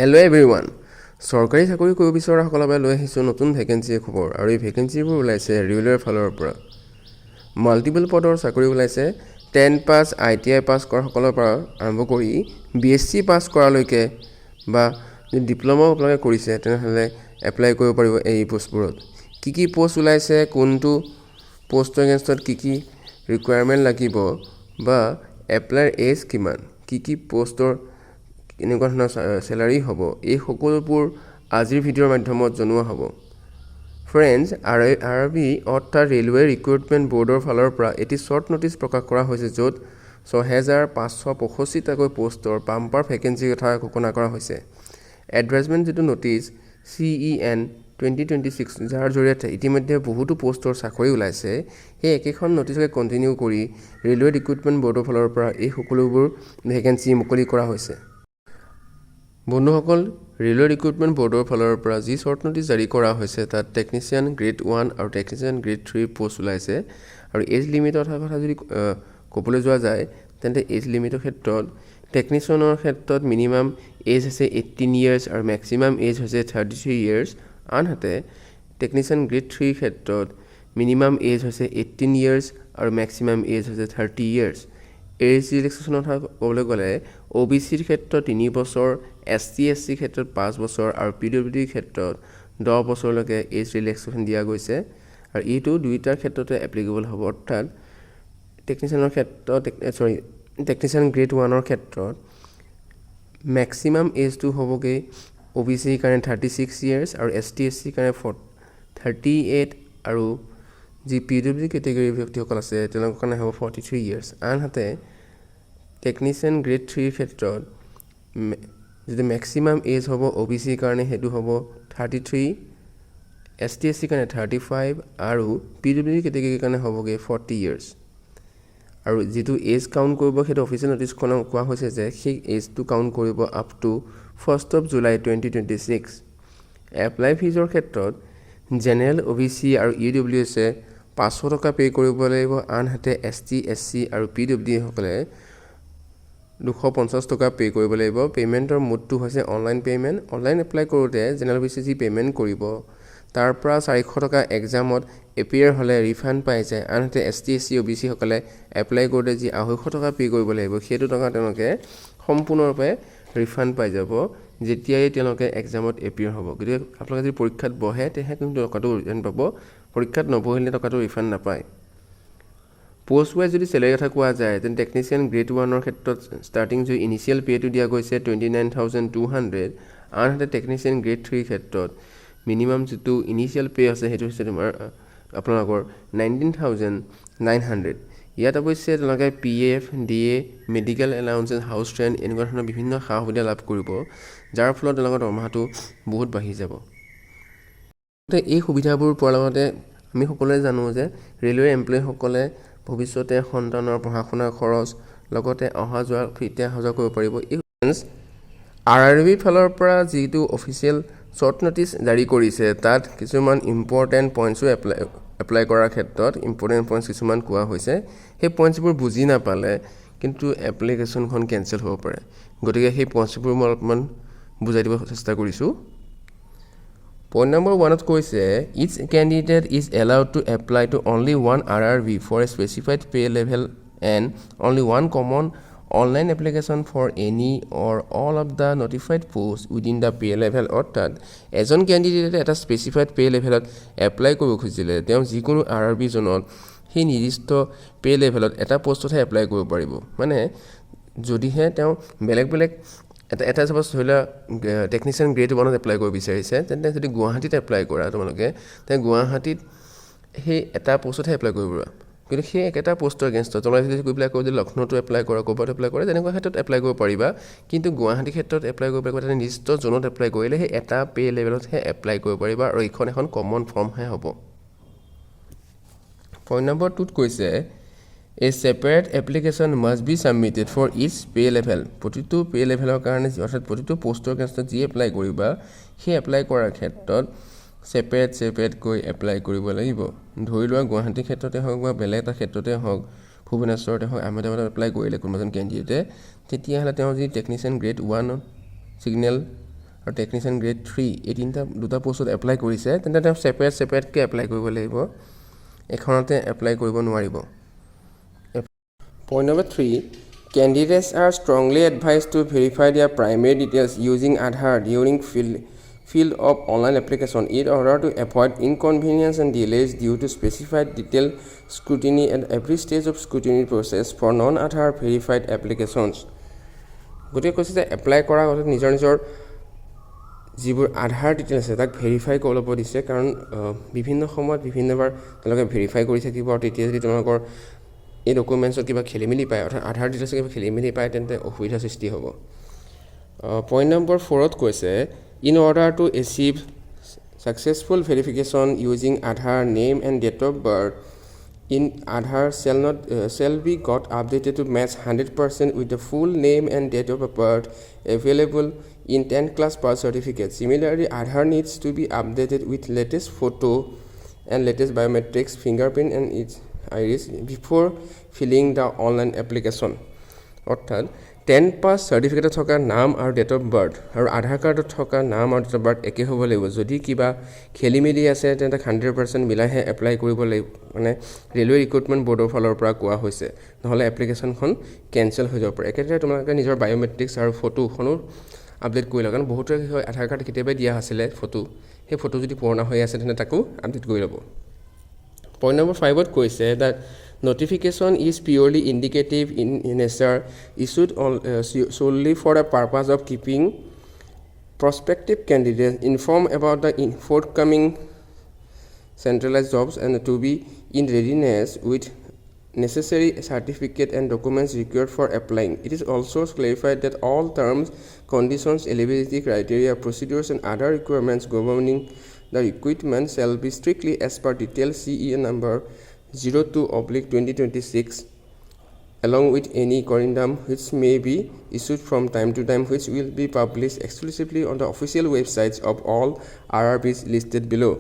Hello' everyone, চৰকাৰী চাকৰি কৰিব বিচৰাসকলৰ বাবে লৈ আহিছোঁ নতুন ভেকেঞ্চিৰ খবৰ। আৰু এই ভেকেঞ্চিবোৰ ওলাইছে ৰে'লৱেৰ ফালৰ পৰা। মাল্টিপল পদৰ চাকৰি ওলাইছে। 10 পাছ, আইটিআই পাছ কৰাসকলৰ পৰা আৰম্ভ কৰি বিএছচি পাছ কৰালৈকে বা যদি ডিপ্ল'মাও আপোনালোকে কৰিছে, তেনেহ'লে এপ্লাই কৰিব পাৰিব। এই পষ্টবোৰত কি কি পষ্ট ওলাইছে, কোনটো পষ্টৰ এগেইনষ্টত কি কি ৰিকুৱাৰমেণ্ট লাগিব বা এপ্লাইৰ এজ কিমান, কি কি পষ্টৰ কেনেকুৱা ধৰণৰ চেলাৰী হ'ব, এই সকলোবোৰ আজিৰ ভিডিঅ'ৰ মাধ্যমত জনোৱা হ'ব। ফ্ৰেণ্ডছ, আৰ আৰ বি অৰ্থাৎ ৰে'লৱে ৰিক্ৰুইটমেণ্ট ব'ৰ্ডৰ ফালৰ পৰা এটি শ্বৰ্ট ন'টিচ প্ৰকাশ কৰা হৈছে, য'ত 6565টাকৈ পষ্টৰ বাম্পাৰ ভেকেঞ্চিৰ কথা ঘোষণা কৰা হৈছে। এডভাৰটাইজমেণ্ট যিটো ন'টিচ চিইএন 2026, যাৰ জৰিয়তে ইতিমধ্যে বহুতো পষ্টৰ চাকৰি ওলাইছে, সেই একেখন ন'টিচকে কণ্টিনিউ কৰি ৰে'লৱে ৰিক্ৰুইটমেণ্ট ব'ৰ্ডৰ ফালৰ পৰা এই সকলোবোৰ ভেকেঞ্চি মুকলি কৰা হৈছে। বন্ধুসকল, ৰে'লৱে ৰিক্ৰুইটমেণ্ট ব'ৰ্ডৰ ফালৰ পৰা যি শ্বৰ্ট ন'টিচ জাৰি কৰা হৈছে, তাত টেকনিচিয়ান গ্ৰেড 1 আৰু টেকনিচিয়ান গ্ৰেড 3ৰ পষ্ট ওলাইছে। আৰু এজ লিমিটৰ কথা যদি ক'বলৈ যোৱা যায়, তেন্তে এজ লিমিটৰ ক্ষেত্ৰত টেকনিচিয়ানৰ ক্ষেত্ৰত মিনিমাম এজ হৈছে 18 ইয়েৰ্ছ আৰু মেক্সিমাম এজ হৈছে 33 ইয়েৰ্ছ। আনহাতে টেকনিচিয়ান গ্ৰেড 3ৰ ক্ষেত্ৰত মিনিমাম এজ হৈছে 18 ইয়েৰ্ছ আৰু মেক্সিমাম এজ হৈছে 30 ইয়েৰ্ছ। এজ ৰিলেক্সেশ্যনৰ কথা ক'বলৈ গ'লে অ' বি চিৰ ক্ষেত্ৰত 3 বছৰ, এছ টি, এছ চিৰ ক্ষেত্ৰত 5 বছৰ আৰু পি ডব্লিউ ডিৰ ক্ষেত্ৰত 10 বছৰলৈকে এজ ৰিলেক্সেশ্যন দিয়া গৈছে। আৰু এইটো দুয়োটাৰ ক্ষেত্ৰতে এপ্লিকেবল হ'ব। অৰ্থাৎ টেকনিচিয়ানৰ ক্ষেত্ৰত, চৰি, টেকনিচিয়ান গ্ৰেড 1ৰ ক্ষেত্ৰত মেক্সিমাম এজটো হ'বগৈ অ' বি চিৰ কাৰণে 36 ইয়েৰ্ছ আৰু এছ টি, এছ চিৰ কাৰণে 38 আৰু যি পি ডব্লিউ ডি কেটেগৰীৰ ব্যক্তিসকল আছে, তেওঁলোকৰ কাৰণে হ'ব 43 ইয়েৰ্ছ। আনহাতে টেকনিচিয়ান গ্ৰেড 3ৰ ক্ষেত্ৰত যিটো মেক্সিমাম এজ হ'ব অ' বি চিৰ কাৰণে, সেইটো হ'ব 33, এছ টি, এছ চিৰ কাৰণে 35 আৰু পি ডব্লিউ ডি কেটেগৰীৰ কাৰণে হ'বগৈ 40 ইয়েৰ্ছ। আৰু যিটো এজ কাউণ্ট কৰিব, সেইটো অফিচিয়েল নটিচখনত কোৱা হৈছে যে সেই এজটো কাউণ্ট কৰিব up to 1st of July 2026। Apply ফিজৰ ক্ষেত্ৰত জেনেৰেল, অ' বি চি আৰু ই ডব্লিউ এছে 500 টকা পে' কৰিব লাগিব। আনহাতে এছ টি, এছ চি আৰু পি ডব্লিউ ডিসকলে 250 টকা পে' কৰিব লাগিব। পে'মেণ্টৰ মোডটো হৈছে অনলাইন পে'মেণ্ট। অনলাইন এপ্লাই কৰোঁতে জেনেৰেল, অ' বি চি যি পে'মেণ্ট কৰিব, তাৰ পৰা 400 টকা এক্সামত এপিয়াৰ হ'লে ৰিফাণ্ড পাই যায়। আনহাতে এছ টি, এছ চি, অ' বি চিসকলে এপ্লাই কৰোঁতে যি 250 টকা পে' কৰিব লাগিব, সেইটো টকা তেওঁলোকে সম্পূৰ্ণৰূপে ৰিফাণ্ড পাই যাব, যেতিয়াই তেওঁলোকে এক্সামত এপিয়াৰ হ'ব। গতিকে আপোনালোকে যদি পৰীক্ষাত বহে, তেতিয়াহে কিন্তু টকাটো ৰিটাৰ্ণ পাব। পৰীক্ষাত নবহিলে টকাটো ৰিফাণ্ড নাপায়। পষ্ট ৱাইজ যদি চেলাৰীৰ কথা কোৱা যায়, তেন্তে টেকনিচিয়ান গ্ৰেড 1ৰ ক্ষেত্ৰত ষ্টাৰ্টিং যদি ইনিচিয়েল পে'টো দিয়া গৈছে 29,200। আনহাতে টেকনিচিয়ান গ্ৰেড 3ৰ ক্ষেত্ৰত মিনিমাম যিটো ইনিচিয়েল পে' আছে, সেইটো হৈছে আপোনালোকৰ 19,900। ইয়াত অৱশ্যে তেওঁলোকে PF, DA, medical allowances, house rent, এনেকুৱা ধৰণৰ বিভিন্ন সা সুবিধা লাভ কৰিব, যাৰ ফলত তেওঁলোকৰ দৰমহাটো বহুত বাঢ়ি যাব। এই সুবিধাবোৰ পোৱাৰ লগতে আমি সকলোৱে জানো যে ৰে'লৱে এমপ্লয়ীসকলে ভৱিষ্যতে সন্তানৰ পঢ়া শুনাৰ খৰচ, লগতে অহা যোৱা, ফ্ৰীতে অহা যোৱা কৰিব পাৰিব। এই আৰ আৰ বিৰ ফালৰ পৰা যিটো অফিচিয়েল শ্বৰ্ট ন'টিচ জাৰি কৰিছে, তাত কিছুমান ইম্পৰ্টেণ্ট পইণ্টছো, এপ্লাই কৰাৰ ক্ষেত্ৰত ইম্পৰ্টেণ্ট পইণ্টছ কিছুমান কোৱা হৈছে। সেই পইণ্টছবোৰ বুজি নাপালে কিন্তু এপ্লিকেশ্যনখন কেঞ্চেল হ'ব পাৰে। গতিকে সেই পইণ্টছবোৰ মই অলপমান বুজাই দিব চেষ্টা কৰিছোঁ। পইণ্ট নম্বৰ 1ত কৈছে, "Each candidate is allowed to apply to only one RRB for a specified pay level and only one common online application for any or all of the notified post within the pay level." অৰ্থাৎ এজন কেণ্ডিডেটে এটা specified pay' লেভেলত apply কৰিব খুজিলে তেওঁ যিকোনো R R B জ'নত সেই নিৰ্দিষ্ট পে' লেভেলত এটা পষ্টতহে এপ্লাই কৰিব পাৰিব। মানে যদিহে তেওঁ বেলেগ বেলেগ এটা এটা চাপ'জ ধৰি লোৱা টেকনিচিয়ান গ্ৰেড 1ত এপ্লাই কৰিব বিচাৰিছে, তেন্তে যদি গুৱাহাটীত এপ্লাই কৰা তোমালোকে, তেন্তে গুৱাহাটীত সেই এটা পষ্টতহে এপ্লাই কৰিব পাৰিবা। কিন্তু সেই একেটা পষ্টৰ এগেইনষ্টত তোমালোকে যদি গৈ পেলাই আকৌ যদি লক্ষ্ণৌতো এপ্লাই কৰা, ক'ৰবাত এপ্লাই কৰা, তেনেকুৱা ক্ষেত্ৰত এপ্লাই কৰিব পাৰিবা। কিন্তু গুৱাহাটীৰ ক্ষেত্ৰত এপ্লাই কৰিব পাৰিবা, এটা নিৰ্দিষ্ট জ'নত এপ্লাই কৰিলে সেই এটা পে' লেভেলতহে এপ্লাই কৰিব পাৰিবা আৰু এইখন এখন কমন ফৰ্মহে হ'ব। পইণ্ট নম্বৰ 2ত কৈছে, "A separate application must be submitted for each pay level." প্ৰতিটো পে' লেভেলৰ কাৰণে, অৰ্থাৎ প্ৰতিটো পষ্টৰ ক্ষেত্ৰত যি এপ্লাই কৰিবা, সেই এপ্লাই কৰাৰ ক্ষেত্ৰত ছেপাৰেট ছেপাৰেটকৈ এপ্লাই কৰিব লাগিব। ধৰি লোৱা গুৱাহাটীৰ ক্ষেত্ৰতে হওক বা বেলেগ এটা ক্ষেত্ৰতে হওক, ভুৱনেশ্বৰতে হওক, আহমেদাবাদত এপ্লাই কৰিলে কোনোবা এজন কেণ্ডিডেটে, তেতিয়াহ'লে তেওঁ যদি টেকনিচিয়ান গ্ৰেড 1 ছিগনেল আৰু টেকনিচিয়ান গ্ৰেড থ্ৰী, এই তিনিটা দুটা পষ্টত এপ্লাই কৰিছে, তেন্তে তেওঁ ছেপাৰেট ছেপাৰেটকৈ এপ্লাই কৰিব লাগিব, এখনতে এপ্লাই কৰিব নোৱাৰিব। Point number 3: candidates are strongly advised to verify their primary details using Aadhaar during fill of online application in order to avoid inconvenience and delays due to specified detail scrutiny at every stage of scrutiny process for non-Aadhaar verified applications. গতিকে কৈছে যে apply কৰাৰ আগতে নিজৰ নিজৰ যিবোৰ আধাৰ details আছে, তাক ভেৰিফাই কৰি ল'ব দিছে। কাৰণ বিভিন্ন সময়ত বিভিন্নবাৰ তেওঁলোকে ভেৰিফাই কৰি থাকিব আৰু তেতিয়া যদি তেওঁলোকৰ এই ডকুমেণ্টছত কিবা খেলি মেলি পায়, অৰ্থাৎ আধাৰ ডিটেইলছত কিবা খেলি মেলি পায়, তেন্তে অসুবিধাৰ সৃষ্টি হ'ব। পইণ্ট নম্বৰ ফ'ৰত কৈছে, in order to achieve successful verification using Aadhaar, name and date of birth in Aadhaar shall not shall be got updated to match 100% with the full name and date of birth available in 10th class pass certificate. Similarly, Aadhaar needs to be updated with latest photo and latest biometrics, fingerprint and its iris before filling the online application. অৰ্থাৎ ten pass চাৰ্টিফিকেটত থকা নাম আৰু date of birth আৰু আধাৰ কাৰ্ডত থকা নাম আৰু date of birth একে হ'ব লাগিব। যদি কিবা খেলি মেলি আছে, তেন্তে 100% মিলাইহে এপ্লাই কৰিব লাগিব, মানে ৰেলৱে ৰিক্ৰুটমেণ্ট ব'ৰ্ডৰ ফালৰ পৰা কোৱা হৈছে। নহ'লে এপ্লিকেশ্যনখন কেঞ্চেল হৈ যাব পাৰে। একেদৰে তোমালোকে নিজৰ বায়'মেট্ৰিক্স আৰু ফটোখনো আপডেট কৰি লওক। কাৰণ বহুতৰে কি হয়, আধাৰ কাৰ্ড কেতিয়াবাই দিয়া আছিলে ফটো, সেই ফটো যদি পুৰণা হৈ আছে, তেন্তে তাকো আপডেট কৰি ল'ব। পইণ্ট নম্বৰ ফাইভত কৈছে, the notification is purely indicative in nature, issued solely for the purpose of keeping prospective candidates informed about the forthcoming centralized jobs and to be in readiness with necessary certificate and documents required for applying. It is also clarified that all terms, conditions, eligibility criteria, procedures, and other requirements governing the recruitment shall be strictly as per detailed CEN number 02/2026, along with any corrigendum which may be issued from time to time, which will be published exclusively on the official websites of all RRBs listed below.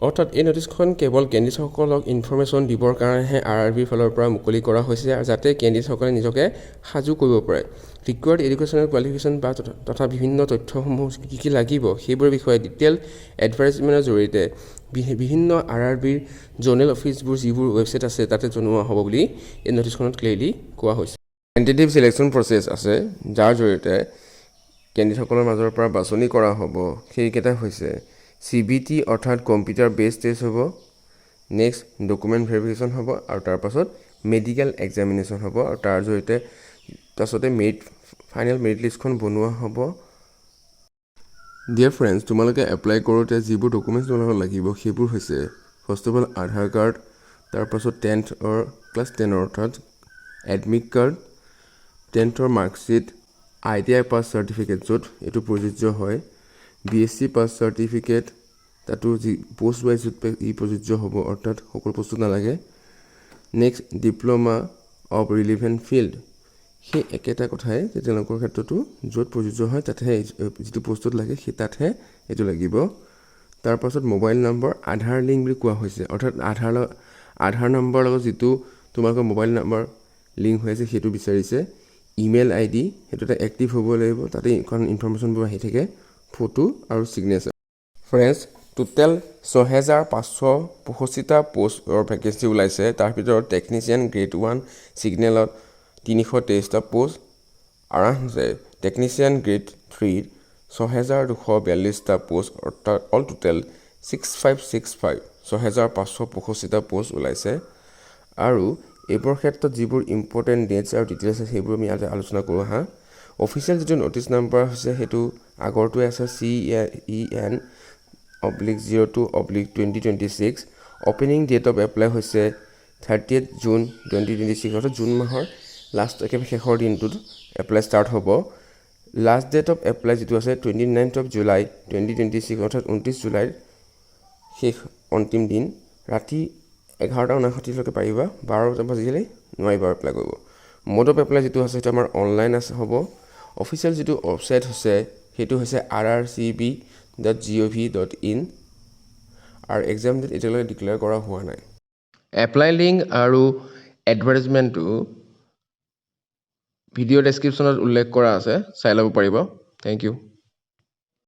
অৰ্থাৎ এই নটিচখন কেৱল কেণ্ডিডেটসকলক information দিবৰ কাৰণেহে R R বিৰ ফালৰ পৰা মুকলি কৰা হৈছে আৰু যাতে কেণ্ডিডেটসকলে নিজকে সাজু কৰিব পাৰে। ৰিকুৱাৰ্ড এডুকেশ্যনেল কোৱালিফিকেশ্যন বা তথা বিভিন্ন তথ্যসমূহ কি কি লাগিব, সেইবোৰৰ বিষয়ে ডিটেইল এডভাৰটাইজমেণ্টৰ জৰিয়তে বিভিন্ন আৰ আৰ বিৰ জ'নেল অফিচবোৰ যিবোৰ ৱেবছাইট আছে, তাতে জনোৱা হ'ব বুলি এই নটিচখনত ক্লিয়াৰলি কোৱা হৈছে। টেণ্টেটিভ চিলেকশ্যন প্ৰচেছ আছে, যাৰ জৰিয়তে কেণ্ডিডেটসকলৰ মাজৰ পৰা বাছনি কৰা হ'ব। সেইকেইটা হৈছে চিবিটি, অৰ্থাৎ কম্পিউটাৰ বেছড টেষ্ট হ'ব, নেক্সট ডকুমেণ্ট ভেৰিফিকেশ্যন হ'ব আৰু তাৰপাছত মেডিকেল এক্সামিনেশ্যন হ'ব আৰু তাৰ জৰিয়তে তাৰপাছতে ফাইনেল মেৰিট লিষ্টখন বনোৱা হ'ব। ডিয়াৰ ফ্ৰেণ্ডছ, তোমালোকে এপ্লাই কৰোঁতে যিবোৰ ডকুমেণ্টছ তোমালোকক লাগিব, সেইবোৰ হৈছে first of all Aadhaar card, তাৰপাছত টেন্থৰ, ক্লাছ টেনৰ অৰ্থাৎ এডমিট কাৰ্ড, টেন্থৰ মাৰ্কশ্বিট, আইটিআই পাছ চাৰ্টিফিকেট য'ত এইটো প্ৰযোজ্য হয়, বিএছচি পাছ চাৰ্টিফিকেট, তাতো যি পষ্ট ৱাইজ য'ত ই প্ৰযোজ্য হ'ব, অৰ্থাৎ সকলো বস্তু নালাগে। Next, diploma of relevant field, সেই একেটা কথাই যে তেওঁলোকৰ ক্ষেত্ৰতো য'ত প্ৰযোজ্য হয়, তাতহে, যিটো পষ্টত লাগে সেই তাতহে এইটো লাগিব। তাৰপাছত মোবাইল নম্বৰ আধাৰ লিংক বুলি কোৱা হৈছে, অৰ্থাৎ আধাৰ নম্বৰৰ লগত যিটো তোমালোকৰ মোবাইল নম্বৰ লিংক হৈ আছে, সেইটো বিচাৰিছে। ইমেইল আইডি, সেইটো এটা এক্টিভ হ'ব লাগিব তাতে, কাৰণ ইনফৰ্মেশ্যনবোৰ আহি থাকে। ফটো আৰু ছিগনেচাৰ। ফ্ৰেণ্ডছ, টোটেল 6565টা পষ্টৰ ভেকেঞ্চি ওলাইছে। তাৰ ভিতৰত টেকনিচিয়ান গ্ৰেড ওৱান ছিগনেলত 323টা পষ্ট আৰু আনহাতে টেকনিচিয়ান গ্ৰেড থ্ৰীত 6242টা পষ্ট, অৰ্থাৎ all total 6565, 6565টা post ওলাইছে। আৰু এইবোৰৰ ক্ষেত্ৰত যিবোৰ ইম্পৰ্টেণ্ট ডেটছ আৰু ডিটেইলছ আছে, সেইবোৰ আমি ইয়াতে আলোচনা কৰোঁ আহা। অফিচিয়েল যিটো ন'টিচ নাম্বাৰ হৈছে, সেইটো আগৰটোৱে আছে, CEN/02/2026। Opening date of apply হৈছে 30 June 2026, অৰ্থাৎ জুন মাহৰ লাষ্ট, একেবাৰে শেষৰ দিনটোত এপ্লাই ষ্টাৰ্ট হ'ব। লাষ্ট ডেট অফ এপ্লাই যিটো আছে, 29th of July 2026, অৰ্থাৎ 29 জুলাইৰ শেষ অন্তিম দিন, ৰাতি 11টা 59লৈকে পাৰিবা। 12টা বাজিলেই নোৱাৰিবা এপ্লাই কৰিব। মোড অফ এপ্লাই যিটো আছে, সেইটো আমাৰ অনলাইন আছে হ'ব। অফিচিয়েল যিটো ৱেবছাইট হৈছে, সেইটো হৈছে rrcb.gov.in আৰু এক্সাম ডেট এতিয়ালৈকে ডিক্লেয়াৰ কৰা হোৱা নাই। এপ্লাই লিংক আৰু এডভাৰটাইজমেণ্টটো ভিডিঅ' ডেছক্ৰিপশ্যনত উল্লেখ কৰা আছে, চাই ল'ব পাৰিব। Thank. Thank you.